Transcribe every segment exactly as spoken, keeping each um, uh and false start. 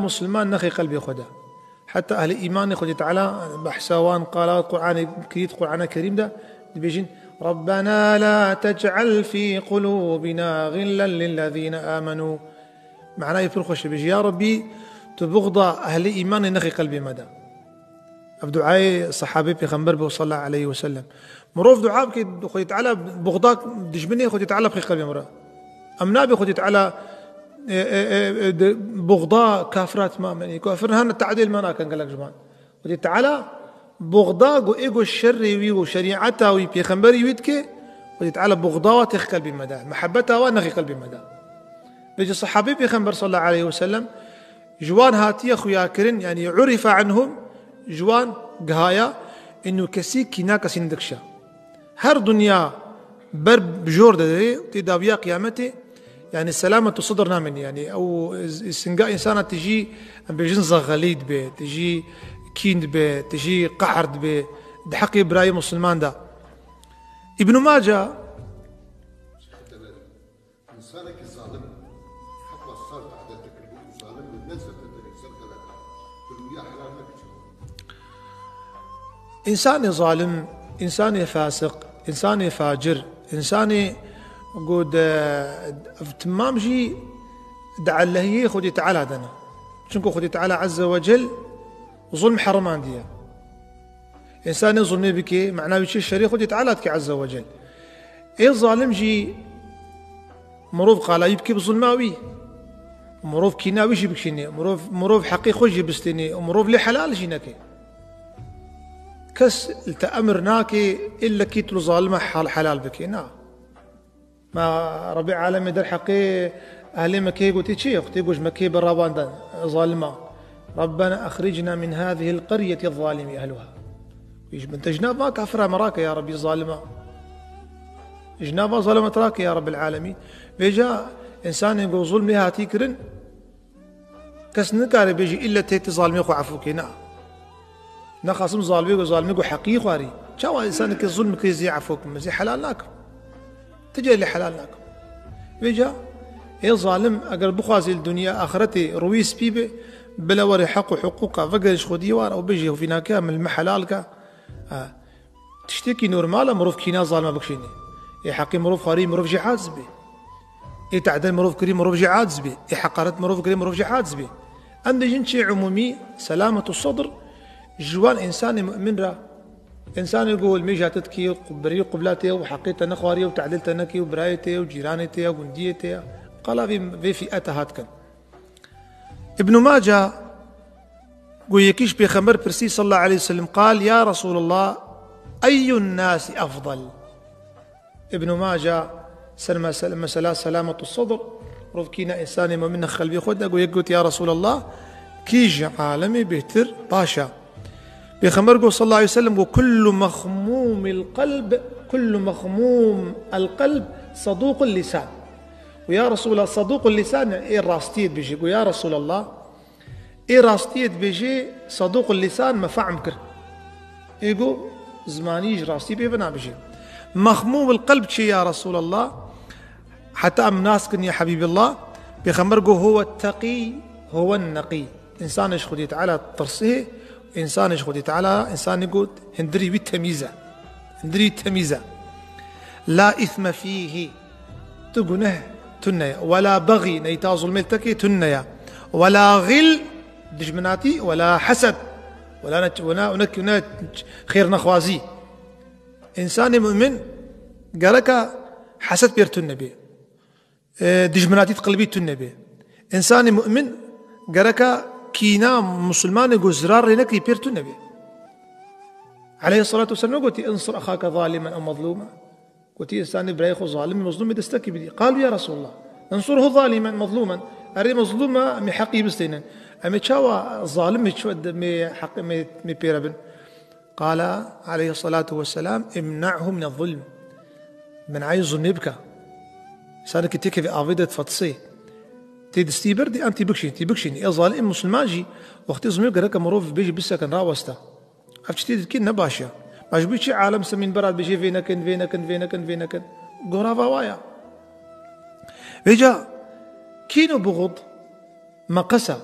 Musliman nexê qelbê xwe de. Heta ehlê îmanê Xwedê Teala behsa wan qala Qur'anê kirît, Qur'ana Kerîm de dibêjin, "Rabbena la tec'al fî qulûbina xillen lillezîne âmenû." Manayê pir xweş dibêje, "Ya Rabbî, tu buxda ehlê îmanê nexê qelbê me de." Ev duayê sahabê pêxember bû sallallahu aleyhi ve sellem. Mirov dua bike, Xwedê Teala buxda dijminê Xwedê Teala bixê qelbê mirov. Em nabe Xwedê Teala, e, e, e, e, de, buxda kafira tima menî. Kafir hene tadîl me nakin gelek ji van. Xwedê Teala buxda ku ê ku şerê wî û şerîeta wî pêxemberî wî dike, Xwedê Teala buxda wa têx qelbê me de. Mehebeta wa nexê qelbê me de. Vêca sahabê pêxember sallallahu aleyhi ve sellem ji wan hatiye xuyakirin, yani urife anhum, ji wan gihaya, inu kesî kîna kesî dikşa. Her dinya ber bi jor de tê dawiya qiyametê, yani selamet û sidr namenî, yani ew singa însana tijî, em bêjin zexelî dibe, tijî kîn dibe, tijî qehr dibe, di heqê birayê Musulman de. Îbn Maca Însanekî zalim, heta ser tehdê te kiribû û zalim bû, ne zefetê ser xelet. Bi rûya helal nekir. Însanê zalim, însanê fasiq, însanê facir, însanê ku de, ev timam jî di elehiyê Xwedê Teala de ne. Çunku Xwedê Teala Azze ve Cel zulm herimandiye. Însanê zulmê bike, mena wî çi şerê Xwedê Teala dike Azze ve Cel. Ê zalim jî mirov qalayî bike bi zulma wî. Mirov kîna wî jî bikişîne. Mirov, mirov heqê xwe jî bistêne. Û mirov lê helal jî neke. Kes li te emir nake, illekî tu li zalima hal-, helal bike. Na. Ma Rebî Alemê derheqê ehlê Mekeyê gotî çi? Xwedê got ji Mekeyê berawandan, zalima. Rabbena axricna min hazihil qaryeti zalimi ehluha. Ji bin te ji nav van kafira me rake ya Rebî zalima. Ji nav van zalima te rake ya Rebbil Alemîn. Vêca însanên ku zulm lê hatî kirin, kes nikare bêje îlle tê tu zalimê xwe efû kê. Na. Nexasim zalimê ku, zalimê ku heqî xwarî. Çawa însanekî zulm kirî zî efû kim, zî helal nakim. Ti carî lê helal nakim. Vêca ê zalim eger bixwazî li dinya axretê rûyî spî be, bila were heq û hiqûqa vegere ji xwediyê ware û bêje vînake min li me helal ke. Ha. Tiştekî normal e mirov kîna zalima bikişînê. Ê heqê mirov xwarî mirov jî aciz bê. Ê tehdê mirov kirî mirov jî aciz bê. Ê heqaret mirov kirî mirov jî aciz bê. Em dibêjin çi umûmî selamet û sedr ji wan însanê mu'min re. Însanê ku li mêja te dikî, birî qubla te ye û heqê te nexwarî ye û tehdê te nekî û birayê te ye û cîranê te ye û gundiyê te ye. Qala vê, vê fîete hat kin. Îbn Maca got, yekî ji Pêxember pirsî sallallahu aleyhi ve sellem, qal, ya Resulallah, eyyun nasi efdal? Îbn Maca ser mesele, mesela selamet û sedr, mirov kîna însanê mu'min xelbê xwe de, got, yek got, ya Resulallah, kî ji alemê bêhtir baş e? Pêxember got sallallahu aleyhi ve sellem, got, kullu mexmûmil qelb, kullu mexmûm el qelb, saduqul lisan. Got, ya Resulallah, saduqul lisan, ê rastiyê dibêje. Got, ya Resulallah, ê rastiyê dibêje, saduqul lisan me fehm kir. Ê got, zimanî ji rastî pê ve nabêje. Mexmûmul qelb çi ya Resulallah? Heta em nas kin ya Habibillah, Pêxember got, huwe teqî, huwe neqî. Însanê ji Xwedê Teala tirsê, însanê ji Xwedê Teala, însanê got, hindirî wî temîz e. Hindirî temîz e. La îsme fîhî. Tu guneh tune ye. Wela bexî, neyta zulmê li tekê tune ye. Wela xil, dijminatî, wela hesed. Wela ne, wela ne, ne xêr nexwazî. Însanê mu'min gereka hesed pêr tune be. E, dijminatî di qilbî tune be. Însanê mu'min gereka kîna musulmanê ku zirar rê nekirî pêr tune be. Aleyhissalatu vesselam ne gotî, "Insur axaka zalimen ew mazluma." Gotî, însanê birayê xwe zalim, mezlûmê destekî bidî. Qalu ya Resulallah, "Nensurhu zalimen mezlûmen." Erê mezlûm e, em ê heqî bistênin. Em ê çawa zalimê çi em ê heq, em ê, em ê pêre bin? Qala aleyhissalatu vesselam, "Imna'hu min zulm." Menayê zulmê bike. Sanekî têkevê avê de difetisê. Tê distî ber dê, em tî bikişîn, tî bikişîn. Ê zalim, ê musulman jî wextê zulmê gereke mirov bêjî bisekin, raweste. Ev çi tê dikî ne baş e. Ma ji bo çi alem semîn berat bêjê vê nekin, vê nekin, vê nekin, vê nekin. Gorava wa ya. Vêca kîn û buxd meqes e.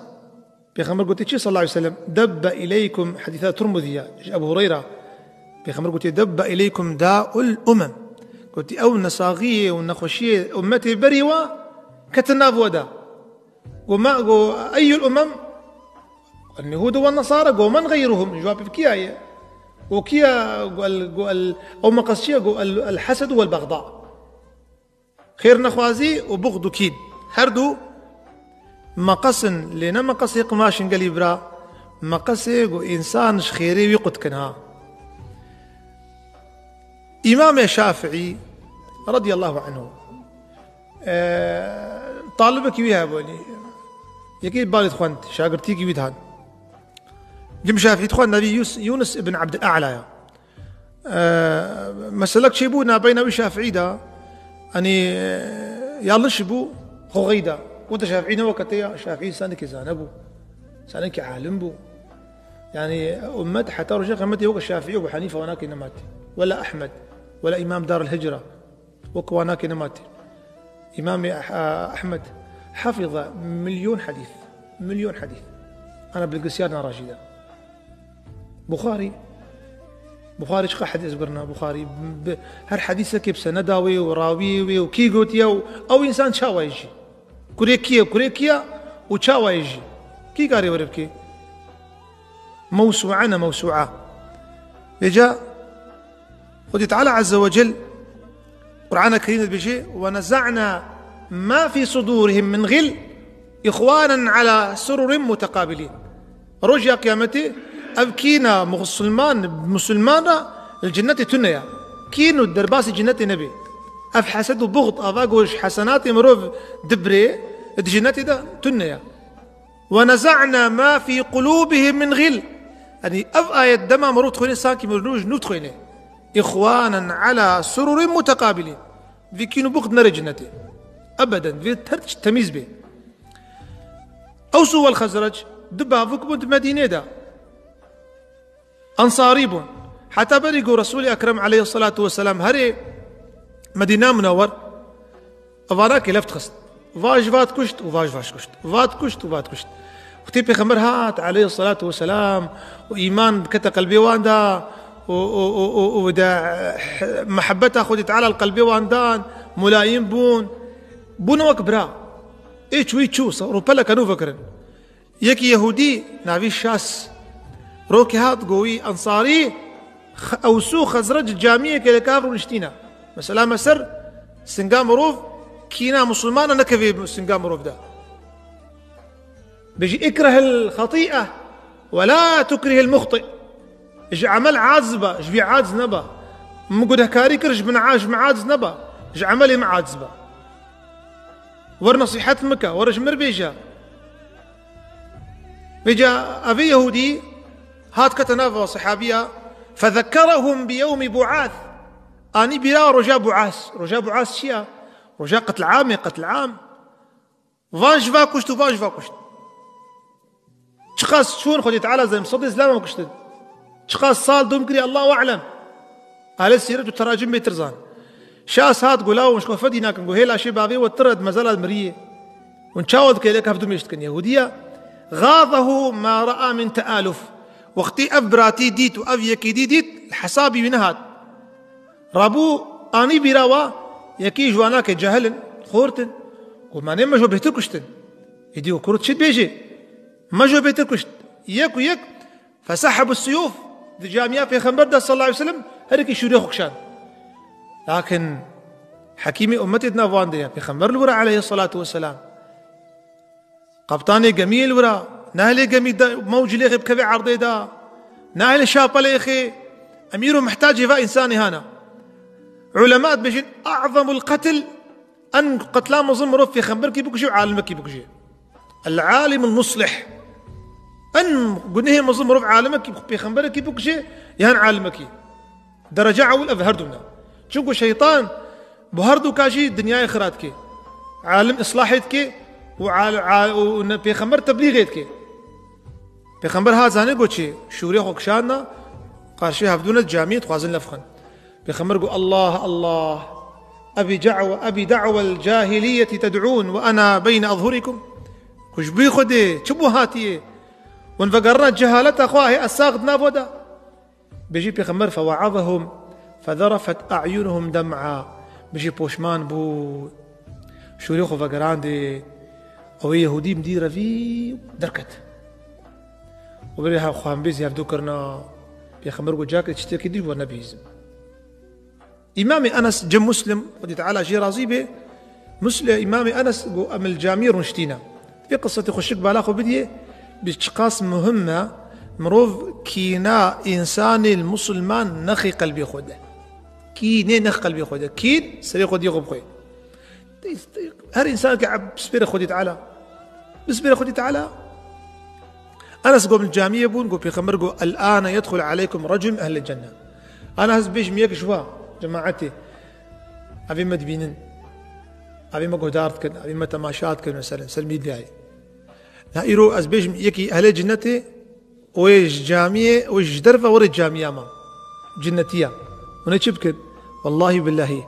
Pêxember gotî çi sallallahu aleyhi ve sellem? Debbe ileykum, hedîsa Tirmidî ya, ji Ebu Hureyra. Pêxember gotî, "Debbe ileykum da'ul umem." Gotî, "Ew nesaxiyê û nexweşiyê ummetê berî we ketin nav we de." Go me, go, "Eyyul umem?" "El-Yehûdu wen-Nesara." Go, "Men geyruhum?" Cewabê bi kiya ye? Û kiya, go, el, go, el, ew meqes çi ye? Go, el, el-hesed wel-bexda. Xêr nexwazî û buxd û kîn. Her du meqes in, lê ne meqesê qimaj in gelî bira. Meqesê ku însan ji xêrê wî qut kin ha. Îmamê Şafîî radiyallahu anhu, e, talibekî wî hebûnî. Yekî balê dixwend, şagirtîkî wî dihan. Cim Şafîî dixwend, navî Yus-, Yunus ibn Abdul A'la ya. E, meselek çêbû nabeyna wî Şafîî de, hani, e, yanlış bû, xwe xeyda. Wete Şafîî ne wekete ya, Şafîî insanekî zane bû. İnsanekî alim bû. Yani, ummet heta roja qiyameti weke Şafîî, Ebu Hanîfe wana kê nematî. Wela Ahmed, wela Îmam Darul Hicra. Weke wana kê nematî. Îmamê Ah-, Ahmed hafiza milyon hadîs. Milyon hadîs. Ana bilgisayar narajî de. Buxarî. Buxarî çiqa hadîs birna Buxarî. Bi, her hadîsekê bi seneda wê û rawiyê wê û kî gotiye û ew însan çawa ye jî. Kurê kî ye, kurê kî ye û çawa ye jî. Kî karê were bike? Mewsûe ne mewsûa. Vêca Xwedê Teala Azze ve Cel Qur'ana Kerîm de dibêje, "Ve neza'na ma fî sudûrihim min ghil, ihwanen ala sururin muteqabilin." Roja Qiyametê ev kîna musulman, musulman re li cennetê tune ya. Kîn û derbasî cennetê nebe. Ev hesed û buxd, ava ku ji hesenatê mirov dibirê, di cennetê de tune ya. "Ve neza'na ma fî qulûbihim min ghil." Yanî ev ayet dema mirov dixwîne, sankî mirov ji nû dixwîne. "Ihwanen ala sururin muteqabilin." Vî kîn û buxd nere cennetê. Ebeden, vê her tişt temîz bê. Ews û wel Xezrec du bavuk bûn di Medînê de. Ensarî bûn. Heta berî ku Resûlê Ekrem aleyhisselatu vesselam herê Medîna Munewwer, evana kêlef dixist. Va ji va dikuşt û va ji va dikuşt. Va dikuşt û va dikuşt. Wextê Pêxember hat aleyhisselatu vesselam û îman kete qelbê wan da û, û, û, û, û de, eh, mehebeta Xwedê Teala li qelbê wan dan, mulayîm bûn, bûne wek bira. Ê çûyî çû, rûpeleke nû vekirin. Yekî Yehûdî, navî Şas, rokê hat, go wî Ensarî, X-, Ews û Xezrec camiyekê li kav rûniştîne. Mesela me ser singa mirov, kîna musulmana nekevê singa mirov de. Bêjî, "Ikrehil xetî'e ve la tukrihil muxti." Ji emel aciz be, ji wî aciz nebe. Min gunehkarî kir, ji min a-, ji min aciz nebe. Ji emelê min aciz be. Wer nesîhet min ke, wer ji min bêje. Vêca evê Yehûdî hat kete nava sehabiya, "Fezekkerehum bi yewmî bu'as." Anî bîra roja bu'as. Roja bu'as çi ya? Roja qetliamê, qetliam. Van ji va kuşt û van ji va kuşt. Çiqas çûn Xwedê Teala zanim, sedê zilaman kuştin. Çiqas sal dûm kirî, Allahu alem. Alê sîret û teracim bêtir zan. Şas hat, go lawo, ji xwe fedî nakin, go hê laşê bavê we tire di mezela miriyê. Hûn çawa dike lê hevdû mêş dikin? Yehûdiya. Gazehu ma ra'a min tealuf. Wextî ev biratî dît û ev yekîdî dît, li hesabî wî nehat. Rabû anî bîra wa, yekî ji wana ke cehil in, xort in. Got, "Me nê me jo bêtir kuştin." Êdî û kurd çi dibêjê? Me jo bêtir kuşt. Yek û yek, fesahebu siyûf, di camiya Pêxember de sallallahu aleyhi ve sellem, her yekî şûrê xwe kişand. Lakin hekîmê ummetê di nav wan de ye. Pêxember li wir e aleyhissalatu vesselam. Qeptanê gemiyê li wir e, nahêlê gemî de mewc lê xê bikeve erdê de, nahêlê şapelê xê, emîr û mihtacê va însanê hana. Ulema dibêjin, "A'zamul qetl", en qetla mezin mirov pêxemberekî bikuje û alimekî bikuje. El-alimul muslih. En gunehê mezin mirov alimekî, pêxemberekî bikuje, yan alimekî. Derece ewil ev her du ne. Çunku şeytan bi her du ka jî dinyayê xira dike. Alim islahê dike û al-, a-, û ne pêxember teblîxê dike. Pêxember ha zanê got çi? Şûrê xwe kişandna, qarşî hevdû ne camiyê dixwazin lef xin. Pêxember got, "Allah, Allah. Ebi da'we, ebi da'wel cahiliyeti ted'ûn ve ena beyne azhurikum." Ku ji bo Xwedê çi bû hatiye? Hûn vegerina cehaleta xwe hê ez sax di navo de. Bêjî Pêxember, "Fewe'azehum fezerefet a'yunuhum dem'a." Bêjî poşman bû. Şûrê xwe vegerandê. Ew ê Yehûdî min dî revî derket. Û berê ha xwe hembê zî hevdû kirina. Pêxember got, "Cake tiştekî dî ji we nebihîzim." Îmamê Enes, cem Muslim, Xwedî Teala jê razî bê, Musli-, Îmamê Enes got, "Em li camiyê rûniştîne." Vê qissetê xweşik bala xwe bidiyê, bi çiqas muhim e, mirov kîna însanê li musulman nexê qelbê xwe de. Kînê nex qelbê xwe de. Kîn serê xwe diyê xwe bixwe. Her însanekî eb-, bispêre Xwedî Teala. Bispêre Xwedî Teala. Enes got, "Min camiyê bûn, got Pêxember got, 'El-ane yedxul aleykum recul min ehlil cenne.'" Ana ez bêjim yek ji wa cemaetê. Evê me dibînin. Evê me guhdar dikin. Evê me temaşa dikin, mesela, ser mîdyayê. Na îro ez bêjim yekî ehlê cinnetê, wê ji camiyê, wê ji derve were camiya me. Cinnetiya. Hûn ê çi bikin? Wallahî billahî.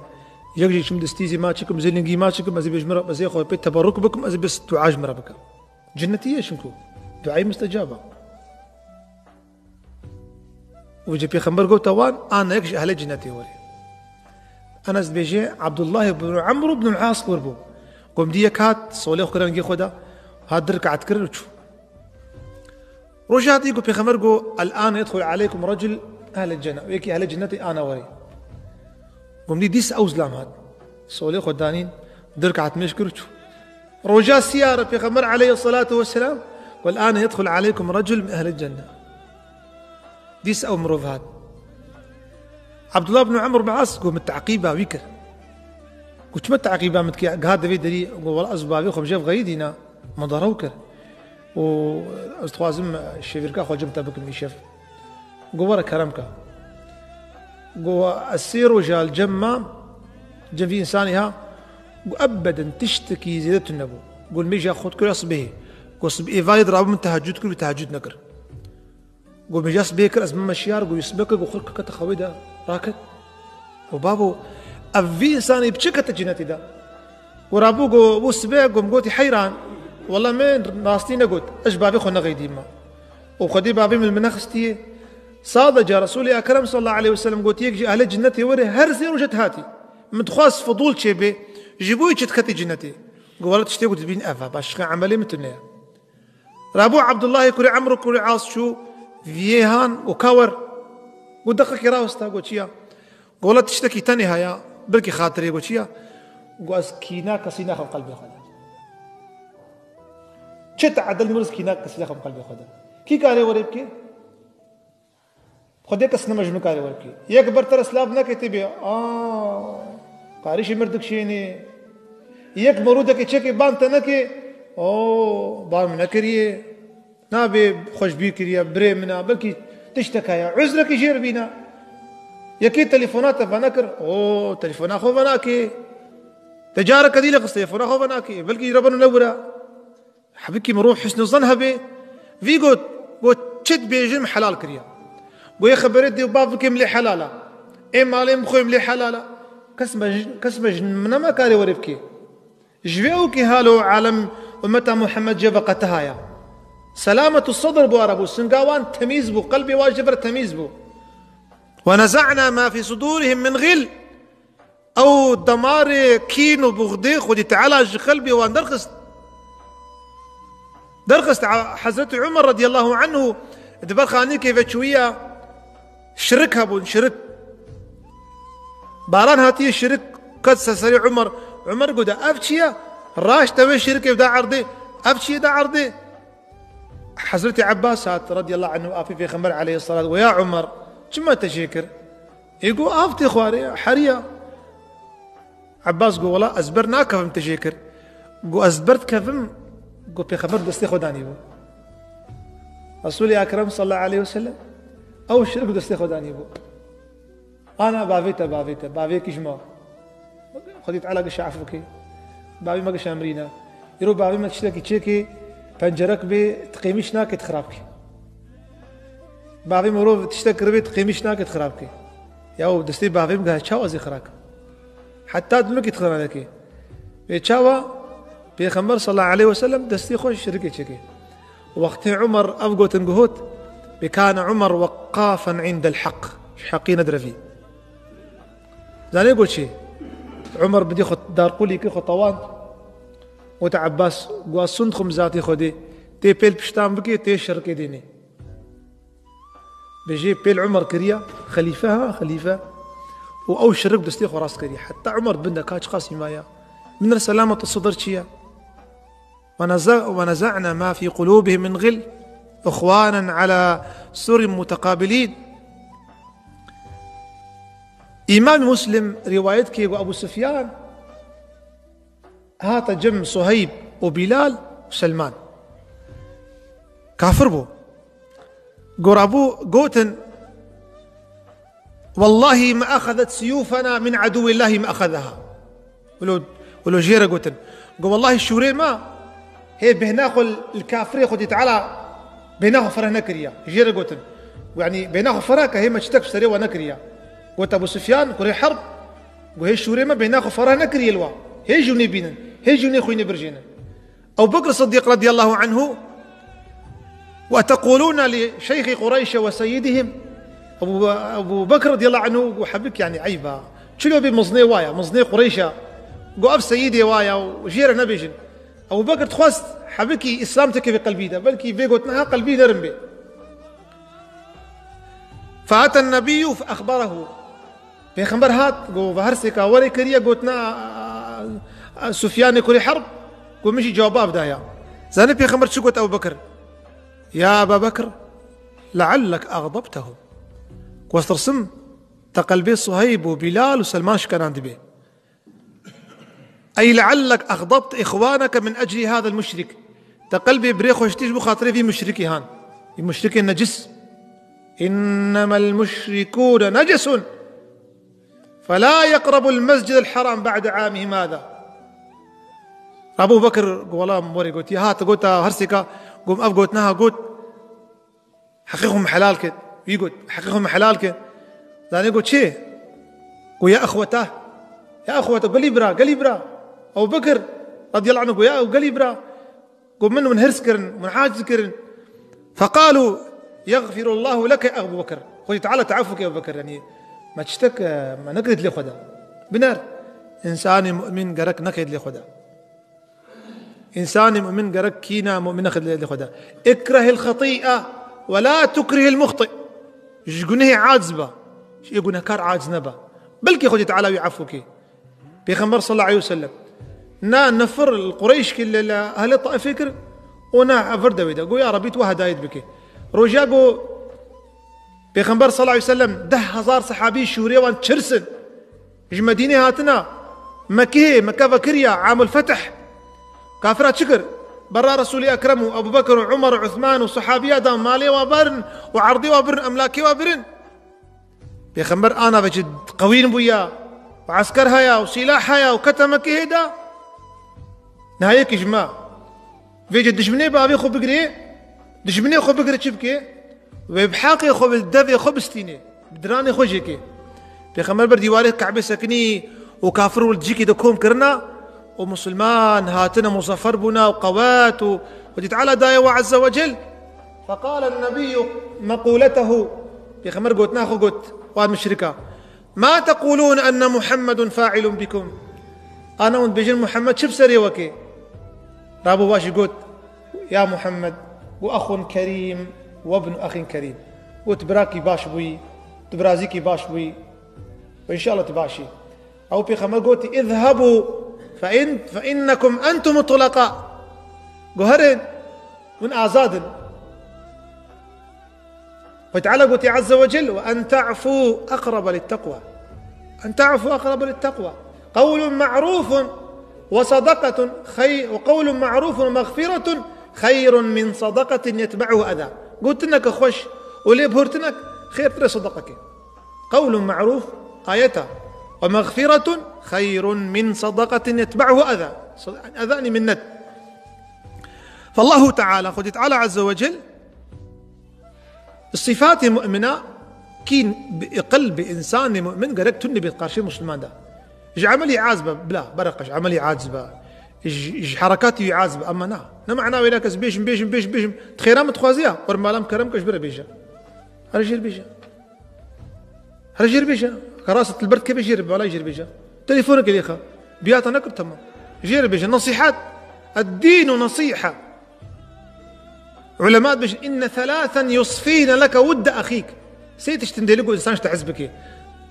Yek jî çim destî zî ma çikim, zê lingî ma çikim, ez ê bêjim re, ez ê xwe pê teberruk bikim, ez ê bes dua ji min re bikim. Cinnetî ye çimku. Duayê mustecab e. Û ji Pêxember gote wan, an yek ji ehlê cinnetê were. Enes dibêje, Abdullah ibn Amr ibn al-As wir bû. Gom dî yek hat, solê xwe kir rengê xwe da, hat du rekat kir û çû. Roja dî got Pêxember got, "El-an yedxul aleykum recul ehlil cenne." Yekî ehlê cinnetê ana were. Gom dî dîs ew zilam hat. Solê xwe danîn, du rekat mêj kir û çû. Roja sîya re Pêxember aleyhissalatu vesselam, "Wel-ane yedxul aleykum recul min ehlil cenne." Dîs ew mirov hat. Abdullah ibn Amr bin As got, "Min teqîba wî kir." Got, "Çima teqîba min dikî? Giha divê derî." Got, "Wela ez bavê xwe bi jev xeyidîna, min derew kir. Û ez dixwazim şêvîrka xwe cem te bikim îşev." Got, "Were kerem ke." Got, "Ez sê roja li cem mam, cem vî însanî ha." Got, "Ebeden tiştekî zêde tune bû." Got, "Mêja xwe dikira sibê." Got, "Sibê vayê dirabû min tehecûd kir, wî tehecûd nekir." Got, "Mêja sibê kir, ez bime şiyar." Got, "Sibê kir." Got, xwe kete xewê de raket. Got, "Babo, ev vî însanî bi çi kete cînetî de?" Got, "Rabû, got, bû sibê." Got, "Min gotî heyran. Wela min rastî negot. Ez ji bavê xwe nexeydîme. Û xwedî bavê min li min nexistiye." Sadece Resulê Ekrem sallallahu aleyhi ve sellem got, "Yek ji ehlê cinnetê were her sê roje hatî. Min dixwast fidûl çêbê, ji bo çi diketî cinnetê." Got, "Wela tiştê ku dibîn ev e, başqa emelê min tune ye." Rabû Abdullahê kurê Emr û kurê As çû, viyê han û ka wer. Got, "Deqekê rawesta." Got, "Çiya?" Got, "Wela tiştekî tenê haya, belkî xatirê." Got, "Çiya?" Got, "Ez kîna kesî naxim qelbê xwe de. Çi teedil mir ez kîna kesî naxim qelbê xwe de." Kî karê werê bike? Xwedê kes nema ji min karê werê bike. Yek ber te re silav neke tê bê, "Aa, qarîşê mir dikşênê." Yek mirûdekê çekê ban te neke, "Oo, ban min nekiriye." Nabê xweşbî kiriye, birê min a, belkî tiştek heye, uzrekî jê re bîne. Yekê telefona te venekir, o, telefona xwe venakê. Te careke dî lê xist telefona xwe venakê, belkî ji re beno newire. Hebikî mirov husnû zan hebe. Vî got, got, "Çi dibêjin min helal kiriye." Got, "Yê xeberê dê û bav bikêm lê helal e. Ê malê min xwêm lê helal e." Kes me ji, kes me ji min nema karê werê bike. Ji vê ewkê halo alem ummeta Muhammed jê veqetiha ya. Selametu sedr bû, ara bû. Singa wan temîz bû. Qelbê wan jê ver temîz bû. "Ve neza'na ma fî sudûrihim min ghil." Ew demarê kîn û buxdê Xwedî Teala ji qelbê wan derxist. Derxist. A-, Hezretî Umer radiyallahu anhu di ber xanîkê ve çûye, şirik hebûn, şirik. Baran hatiye, şirik ket ser serê Umer. Umer gote, "Ev çi ye? Raşte wê şirikê da erdê. Ev çi ye da erdê?" Hezretî Ebbas hat radiyallahu anhu, apê Pêxember aleyhisselam, "Got, ya Umer, çima te jê kir?" Ê got, "Av tê xwarê, heriya." Ebbas got, "Wela ez ber nakevim te jê kir." Got, "Ez ber dikevim." Got, "Pêxember destê xwe danî bû." Resulê Ekrem sallallahu aleyhi ve sellem ew şirik destê xwe danî bû. Ana bavê te, bavê te, bavê kî ji me. Xwedî Teala gişa efû kê. Bavê me gişa mirîne. Îro bavê me tiştekî çêkê, pencerek bê, tiqêmîş nake, tixirab kê. Bavê mirov tiştek kiribê, tiqêmîş nake, tixirab kê. Yaw destê bavê min gihê çawa zî xirab kê. Heta dimikî tixirab neke. Vê çawa Pêxember sallallahu aleyhi ve sellem destê xwe şirikê çêkê. Wextê Umer ev gotin gihot, bê kana Umer weqafan indel heq, ji heqî nedirevî. Zanê got çi? Umer bidî xwe darqulî kir, xwe tewand. Gote Ebbas, gwa sund xwe zatê Xwedê, tê pêl piştan bikê, tê şirkê dênê. Bêjê pêl Umer kiriya, xelîfe ha, xelîfe. Û ew şirik destê xwe rast kiriye. Heta Umer bin de ka çiqas îmaya. Min re selamet sedr çi ye? ونزع-، ونزعنا ما في قلوبهم من غل إخوانا على سرر متقابلين. Îmam Muslim rîwayet kiriye ku Ebu Sufyan hate cem Suheyb û Bilal û Selman. Kafir bû. Gora bû gotin, "Wallahi ma axezet siyufena min aduwillahi ma axezeha." Wilo, wilo jê re gotin. Go, "Wallahi şûrê me hê bêhna xwe li kafirê Xwedê Teala bêhna xwe fereh nekiriya." Jê re gotin. Go, yanî bêhna xwe fereh ke hê me çitek bi serê we nekiriya. Got Ebu Sufyan, kurê Herb, go, "Hê şûrê me bêhna xwe fereh nekiriye li we. Hê jûnê bînin, hê jûnê xwînê birjênin." Ebu Bekr Sidîq radiyallahu anhu, "Ve tequlûne li şeyxî Qureyşe ve seyyidihim." Ebu, Ebu Bekr radiyallahu anhu got, "Hebik, yanî eyb a. Çilo bê miznê wa ya, miznê Qureyşa. Got ev seyyidê wa ya û jê re nebêjin." Ebu Bekr dixwest hebikî Îslam têkeve qelbî de, belkî vê gotina ha qelbî nerim bê. Fe aten nebiyyu fe exberehu. Pêxember hat, got, "Ve her sêka werê kiriye gotina, a, a, Sufyanê kurê Herb, got, min jî cewaba ev daya." Zanî Pêxember çi got Ebu Bekir? "Ya Eba Bekir, leallek axdabtehu." Got, "Tirsim, te qelbê Suheyb û Bilal û Selman şikanandibe." "Ey leallek axdabt ixwaneke min ecli hadel muşrik." Te qelbê birê xwe şitî ji bo xatirê vî muşrikî han. Vî muşrikê necis. "İnnemel muşrikûne necesun. Felâ yeqrebul mescidel haram ba'de amihim hâzâ." Ebu Bekir got, "Wela min werê got, ya ha, tu got, her sêka, got, ev got, niha got, heqê xwe min helal kir." Wî got, "Heqê xwe min helal kir." Zanê got, "Çi?" Got, "Ya exweta, ya exweta, gelî bira, gelî bira." Ebu Bekir radiyallahu anhu got, "Ya gelî bira." Got, "Min, min hirs kirin, min aciz kirin." Feqalû, "Yexfirullahu leke Ebu Bekir." Xwedî Teala teafû ke Ebu Bekir, yanî me tiştek, e, me nekirî dilê xwe de. Biner, însanê mu'min gerek neke dilê xwe de. Însanê mu'min gerek kîna mu'min neke dilê xwe de. "Ikrehil xetî'e ve la tukrihil muxti." Ji gunehê aciz be. Ji ê gunehkar aciz nebe. Belkî Xwedî Teala wî efû ke. Pêxember sallallahu aleyhi ve sellem na nefir li Qureyş kir, li, li ehlê Taifê kir û na evir de wê de. Got, "Ya Rebî, tu hedayet bike." Roja got, Pêxember sallallahu aleyhi ve sellem deh hezar sehabî şûrê wan çirsin. Ji Medînê hatina, Mekê, Meke vekiriya, amul fetih. Kafira çi kir? Berra Resûlê Ekrem û Ebu Bekir û Umar û Uthman û sehabî ya da malê wa berin û erdê wa birin, emlakê wa birin. Pêxember ana ve ci qewîn bûya û esker haya û sîlah haya û kete Mekê hêda. Niha yekî ji me vê ci dijminê bi avê xwe bigirê, dijminê xwe bigire çi bike? Wê bi heqê xwe, bi devê xwe bistînê, bi diranê xwe jêkê. Pêxember ber dîwarê Ke'bê sekinî û kafir li cîkê de kom kirina û musulman hatine muzafer bûna û qewet û Xwedî Teala daye we azze ve cel. Feqale nebiyyu meqûletehu. Pêxember gotina xwe got, wan muşrika. Ma teqûlûne enne Muhammedun failun bikum. Ana hûn dibêjin Muhammed çi bi serê we ke? Rabo wa jî got, ya Muhammed, got, exun kerîm, we bnu exin kerîm. Got, birakî baş bûyî, tu birazîkî baş bûyî. Û înşallah tu baş î. Ew pêxember gotî, "Îzhebû fe in-, fe innekum entum tulaka." Got, "Herin, hûn azad in." Xwedê Teala gotî azze ve cel, "Ve en ta'fû eqrebe litteqwa." En ta'fû eqrebe litteqwa. Qewlun ma'rûfun ve sadakatun xey-, ve qewlun ma'rûfun ve mexfiretun xeyrun min sadakatin yetbe'uha eza. Gotineke xweş û lêbihurtinek xêrtir e sadaqekê. Qewlun ma'rûf, ayeta. Ve mexfiretun xeyrun min sadakatin yetbe'uha eza. Eza, yanî minnet. Fallahu Teala, Xwedê Teala azze ve cel, sîfatê mu'mina kîn bi qelbê însanê mu'min gerek tune bê qarşê musliman de. Ji emelî aciz be, bila, bereqe ji emelî aciz be. Ji, ji herekatî wî ez be, ema na. Ne mana wê nake ez bêjim, bêjim, bêjim, bêjim. Di xêra min dixwaze ya. Wer malam kerem ke ji bire bêje. Here jêr bêje. Here jêr bêje. Ke rast li ber dikeve jêr be, wela jêr bêje. Telefoneke lêxe. Biyata nekir, temam. Jêr bêje. Nesîhet. Ed-dînu nesîhe. Ulema dibêjin, "Inne thalathen yusfîne leke wudde axîk." Sê tiştin dê li ku însan ji te hez bike.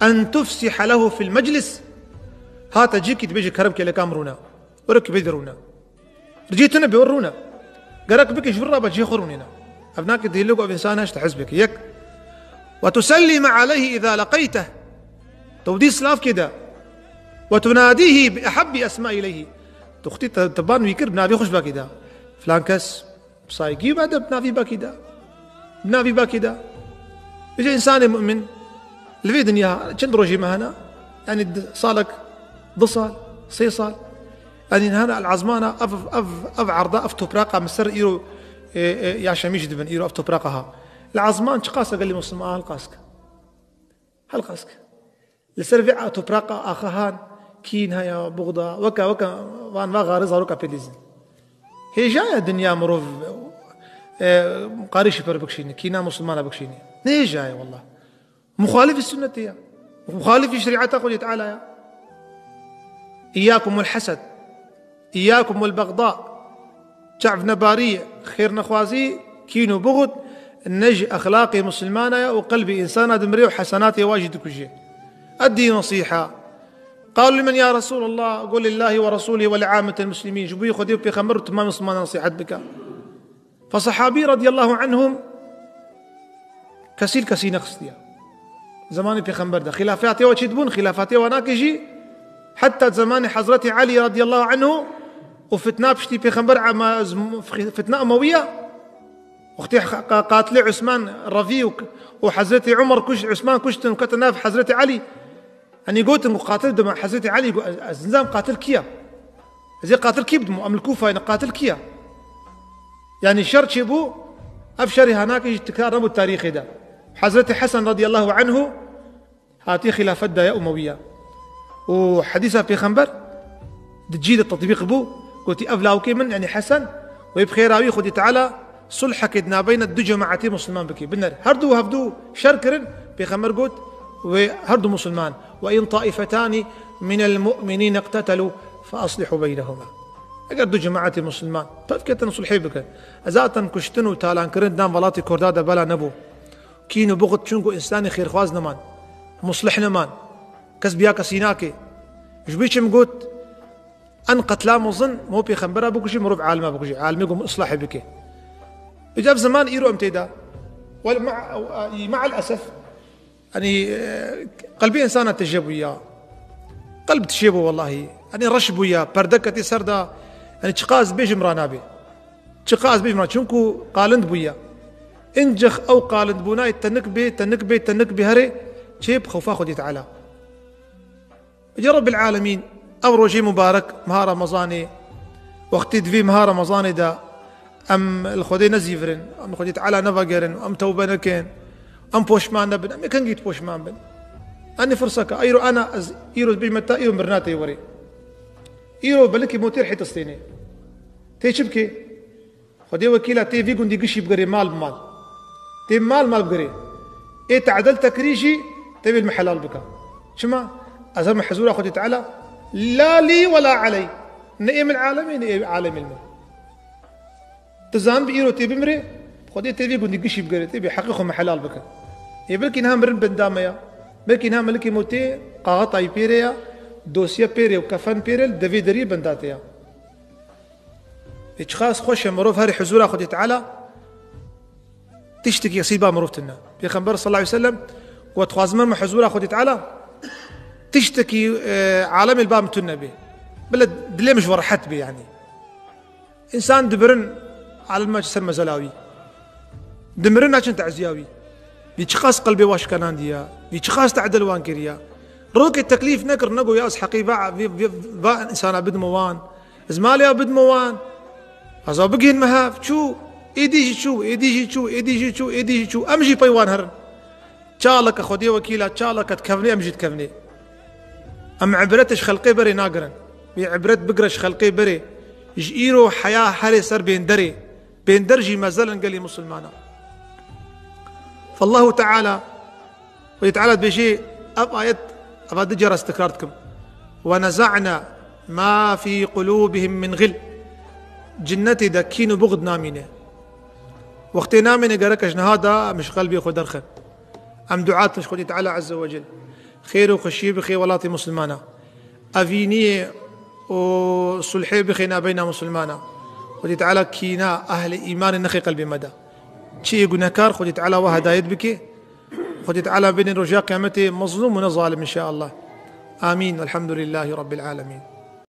En tufsihe lehu fil meclis. Hate cîkî dibêje, "Kerem ke leka min rûne." Were ki bê de rûne. Ricê tune bê, were rûne. Gerek bike ji vir re be cihê xwe rûnêne. Ev nake dê li ku ev însan ji te hez bike. Yek. Ve tusellime aleyhi îza leqeyteh. Tu dî silav kê de. Ve tunadîhî bi ehabbî esma ileyhî. Tu xwetî te, te ban wî kir, bi navê xwe ji bekî de. Filan kes. Bi saygî û edeb bi navî bekî de. Bi navî bekî de. Bêje însanê mu'min, li vê dinya çend rojê me hene? Yanî di, salek, du sal, sê sal. Yanî hene el azmana ev, ev, ev erda, ev topraqa min ser îro, e, e, yaşamîş dibin, îro ev topraqa ha. El azman çiqas e gelî Musliman, helqask. Helqask. Li ser vê topraqa axa han, kîn heye, buxda, weke, weke van va xarê zaroka pê dizin. Hêja ye dinya mirov, e, qarîşî per bikşîne, kîna Muslimana bikşîne. Ne hêja ye wallah. Muxalifî sunnetê ye. Muxalifî şerîeta Xwedê Teala ye. İyyakum vel hased. İyyakum vel bagda. Çavnebarî, xêrnexwazî, kîn û buxd ne ji exlaqê Muslimana ye û qelbê însana dimire û hesenatê wa jî dikuje. Eddîn nesîha. Qalu limen ya Resûlallah? Got lillahi ve resûlî ve li ammetil muslimîn. Ji bo Xwedê û Pêxember û temamê Muslimana nesîhet bike. Fe sehabî radiyallahu anhum kesî li kesî nexistiye. Zemanê Pêxember de xîlafetê wa çêdibûn, xîlafetê wa nake jî heta zemanê Hezretî Elî radiyallahu anhu û fitna piştî Pêxember ema, fitna Emewiye, wextê qa-, qatilê Usman revî û, û Hezretî Umer kuşt, Usman kuştin û ketin nav Hezretî Elî. Yanî gotin ku qatil dima, Hezretî Elî got, "Ez, ez nizam qatil kî ye? Ez ê qatil kî bidim? Em li Kûfayê ne, qatil kî ye?" Yanî şer çêbû, ev şerê hanakê jî tikrar nebû tarîxê de. Hezretî Hesen radiyallahu anhu hatiye xilafet daye Umewiya. Û hedîsa Pêxember di cî de tetbîq bû, gotî, "Ev lawikê min, yanî Hesen, wê bi xêra wî Xwedî Teala sulhekê di navbeyna du cemaetê Musliman bike." Biner, her du hevdu şer kirin, Pêxember got, "Wê her du Musliman, ve in taifetani minel mu'minîne iqtetelû fe aslihû beynehuma." Eger du cemaetê Musliman pev ketin, sulhê bikin. Zaten kuştin û talankirin dan welatê Kurda de bela nebû. Kîn û buxd, çunku însanê xêrxwaz neman, muslih neman, kes biya kesî nake. Ji bo çi min got, en qetla mezin, mirov pêxembera bikujî, mirov alima bikujî, alimê ku islahê bike. Îca ev zeman îro em tê de. Wel, ma-, ma'al esef, yanî, e, qelbê însana tije bûya. Qelb tije bû wellahî. Yanî reş bûya, perde ketî ser de. Yanî çiqa ez bêjim ra nabe. Çiqa ez bêjim ra, çunku qalind bûya. Încix ew qalind bûna tenik bê, tenik bê, tenik bê herê çê bi xewfa Xwedî Teala. Ya Rabbil Alemîn, ev rojê mubarek, meha Remezanê, wextê di vê meha Remezanê de em li Xwedê nezîvirin, em li Xwedê Teala nevegerin, em tewbe nekin, em poşman nebin, em ê kengî poşman bin? Enê firseke, îro ana ez, îro bêjme te, îro mirina tê werê. Îro belikî motêr hê tistênê. Tê çi bikê? Xwedê wekîla tê vî gundî gişî bigirê mal bi mal. Tê mal mal bigirê. Ê te'dil te kirî jî tê vê li min helal bike. Çima? Ez heme hizûra Xwedê Teala, la lî we la eley. Ne ê min alemê, ne ê alemê li min. Tu zan bi îro tê bimirê, Xwedê tê vî gundî gişî bigirê, tê vê heqê xwe min helal bike. Ê belkî niha mirin benda me ya. Belkî niha milikê me tê, kaxetayî pêrê ya, dosye pêrê û kefen pêrê li devê deriyê benda tê ya. Ê çiqas xweş e mirov herî huzûra Xwedê Teala tiştekî sîba mirov tune. Pêxember sallallahu aleyhi ve sellem got, "Dixwazim me huzûra Xwedê Teala tiştekî, e, alemê li ba min tune bê. Bila dilê min ji we rehet bê yanî." Însan dibirin, alem naçin ser mezela wî. Dimirin naçin teziya wî. Vî çiqas qelbê wa şikenandiya, vî çiqas te'dil wan kiriya. Rokê teklîf nekir, nego ya ez heqî va, vî, vî, va însana bidime wan. Ez malê ya bidime wan. Ez a bigihînme hev. Çû, êdî jî çû, êdî jî çû, êdî jî çû, êdî jî çû. Em jî pey wan herin. Çaleke Xwedê wekîla, çaleke dikevnê, em jî dikevnê. Em ibret ji xelqê berê nagirin. Wê ibret bigire ji xelqê berê. Ji îro heya herê ser bênderê, bênder jî mezel in gelê misilmana. Fallahu Teala, Xwedî Teala dibêjê, ev ayet, eva du cara ez tekrar dikim. "Ve neza'na ma fî qulûbihim min ghil." Cinnetê de kîn û buxd namîne. Wextê namîne gerek e ji niha de em ji qelbê xwe derxin. Em dua dikin ji Xwedî Teala Azze ve Cel. Xêr û xweşiyê bixê welatê misilmana. Evîniyê û sulhê bixê nabeyna misilmana. Xwedî Teala kîna ehlê îmanê nexê qelbê me de. Çi yê gunehkar Xwedî Teala we hedayet bike. Xwedî Teala bênê roja qiyametê mezlûm û ne zalim inşallah. Amîn. Velhamdülillahî Rabbil alemin.